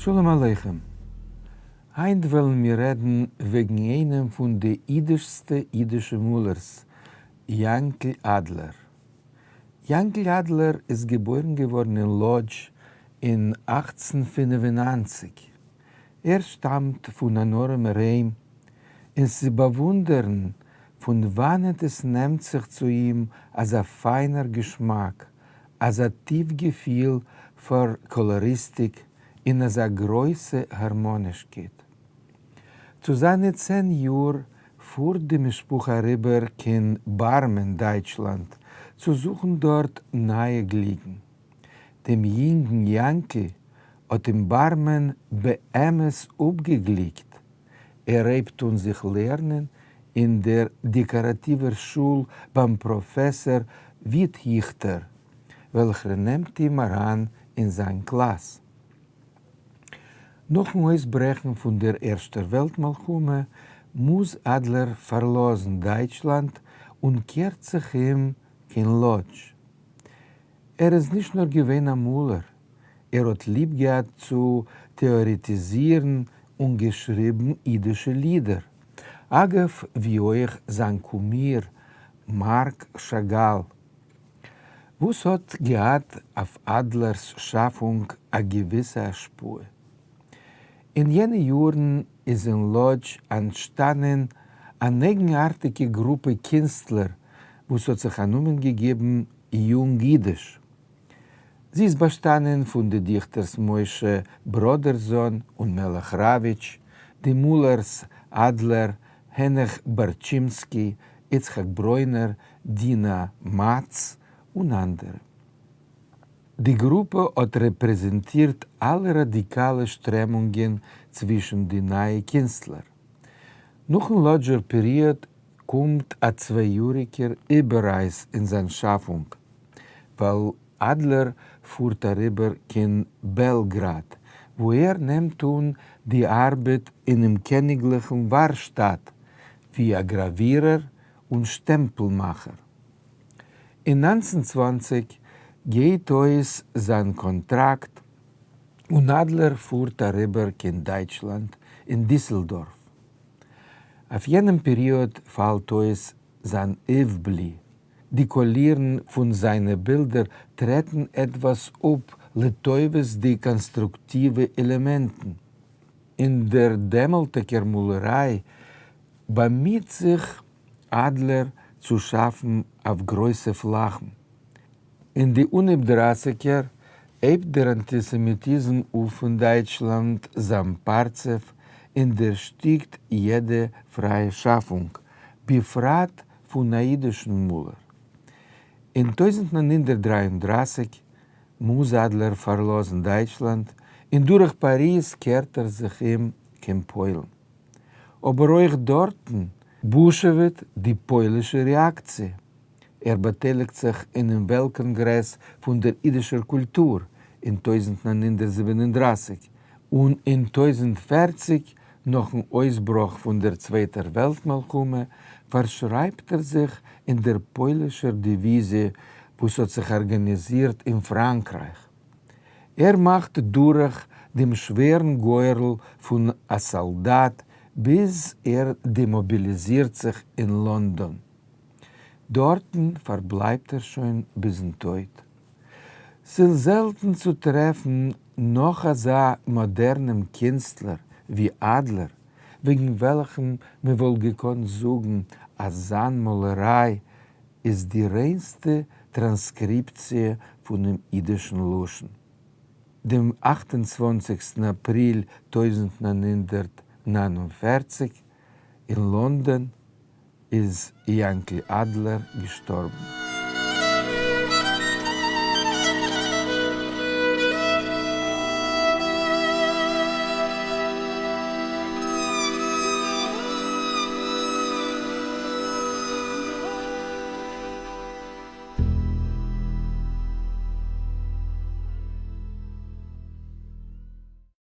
שלום עליכם. היינט וועלן מיר רעדן וועגן איינעם פון די אידישסטע אידישע מאלערס, יאנקל אדלער. יאנקל אדלער איז געבוירן געווארן אין לאדזש אין 1895. ער שטאמט פון אן ארעמער היים, און ס'איז באוואונדערן פון וואנעט עס נעמט זיך צו אים אזא פיינער געשמאק, אזא טיף געפיל פאר קאלאריסטיק און אזא גרויסע הארמאנישקייט. צו זיינע 10 יאר פארט די משפחה אריבער קיין בארמען, דייטשלאנד, צו זוכן דארט נייע גליקן. דעם יונגן יאנקל האט אין בארמען באמת אפגעגליקט, ער הייבט אן זיך לערנען אין דער דעקאראטיווער שול ביים פראפעסאר וויטהיכטער, וועלכער נעמט אים אריין אין זיין קלאס. נאכן אויסברעכן פון דער ערשטער וועלט מלחמה מוז אדלער פארלאזן דייטשלאנד און קערט זיך אום קיין לאדזש. ער איז נישט נאר געווען א מאלער, ער האט ליב געהאט צו טעארעטיזירן און געשריבן אידישע לידער. אגב, ווי אויך זיין קומיר מארק שאגאל, וואס האט געהאט אויף אדלער'ס שאפונג א געוויסע השפעה. אין יענע יארן איז אין לאדזש אנטשטאנען אן אייגנארטיגע גרופע קינסטלער וואס האט זיך א נאמען געגעבן יונג אידיש. זי איז באשטאנען פון די דיכטערס משה בראדערזאן און מלך ראוויטש, די מאלערס אדלער, הענעך בארטשימסקי, יצחק ברוינער, דינה מאץ און אנדערע. די גרופע האט רעפרעזענטירט אלע ראדיקאלע שטרעמונגען צווישן די נייע קינסטלער. נאכן לאדזשער פעריאד קומט א צוויי-יאריגער איבעררייס אין זיין שאפונג, ווייל אדלער פארט אריבער קיין בעלגראד, וואו ער נעמט אן די ארבעט אינעם קעניגליכן ווארשטאט ווי א גראווירער און שטעמפל מאכער. אין 1920 גייט אויס זיין קאנטראקט און אדלער פארט אריבער קיין דייטשלאנד אין דיסלדארף. אויף יענעם פעריאד פאלט אויס זיין אויפבלי, די קאלירן פון זיינע בילדער טרעטן עטוואס אפ לטובת די קאנסטרוקטיווע עלעמענטן. אין דער דעמאלטיגער מאלעריי באמיט זיך אדלער צו שאפן אויף גרויסע פלאכן. אין די אנהייב דרייסיגער הייבט דער אנטיסעמיטיזם אויף אין דייטשלאנד זיין פרצוף און דערשטיקט יעדע פרייע שאפונג, בפרט פון א אידישן מאלער. אין 1933 מוז אדלער פארלאזן דייטשלאנד און דורך פאריז קערט ער זיך אום קיין פוילן. אבער אויך דארטן בושעוועט די פוילישע רעאקציע. ער באטייליגט זיך אינעם וועלט-קאנגרעס פון דער אידישער קולטור אין 1937, און אין 1040, נאכן אויסבראך פון דער צווייטער וועלט-מלחמה, פארשרייבט ער זיך אין דער פוילישער דיוויזיע וואס האט זיך ארגאניזירט אין פראנקרייך. ער מאכט דורך דעם שווערן גורל פון א סאלדאט ביז ער דעמאביליזירט זיך אין לאנדאן. דארטן פארבלייבט ער שוין ביזן טויט. ס'איז זעלטן צו טרעפן נאך אזא מאדערנעם קינסטלער ווי אדלער, וועגן וועלכן מען וואלט געקאנט זאגן אז זיין מאלעריי איז די ריינסטע טראנסקריפציע פונעם אידישן לשון. דעם 28סטן אפריל 1949 אין לאנדאן איז יענקל אדלער געשטארבן.